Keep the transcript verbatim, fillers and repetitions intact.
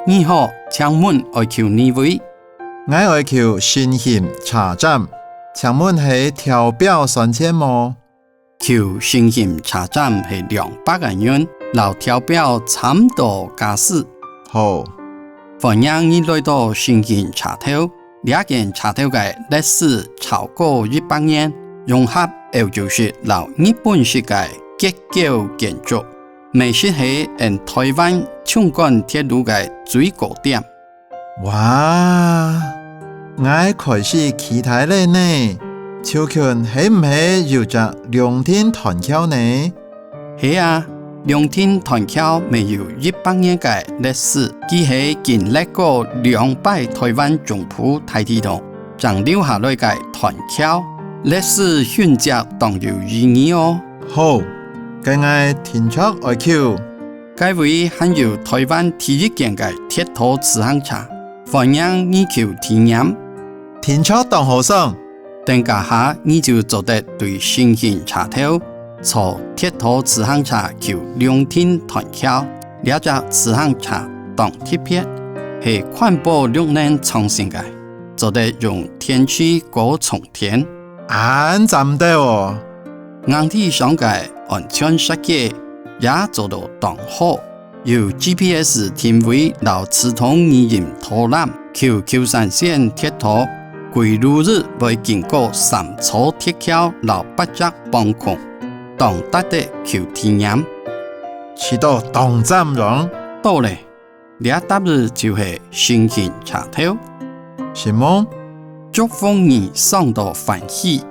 你好，請問愛去哪位？𠊎愛去新興車站，請問係跳錶算錢無？去新興車站係兩百個銀，摎跳錶差毋多價數。好，歡迎你來到新興車頭。這間車頭个歷史超過一百年，融合歐洲式摎日本式个結構建築，乜係𫣆台灣縱貫鐵路个最高點。哇，𠊎開始期待了呢！附近係毋係有隻龍騰斷橋呢？係啊，龍騰斷橋乜有一百年个歷史，佢係經歷過兩擺台灣中部大地動，正留下來个斷橋，歷史痕跡當有意義哦。好，該𠊎定著愛去。該位還有台灣第一間个鐵道自行車，歡迎你去體驗。定著當好耍！ 等加下你就做得對新興車頭坐鐵道自行車去龍騰斷橋。這隻自行車當特別，係環保綠能創新个，做得用電池過充電。恁讚得哦！硬體上个安全設計也做到當好。 有G P S定位摎自動語音導覽，去舊山線鐵道，歸路日會經過三座鐵橋摎八隻磅空，當值得去體驗。試著當讚樣！到了，這搭仔就係新興車頭。承蒙！祝福你爽到歡喜！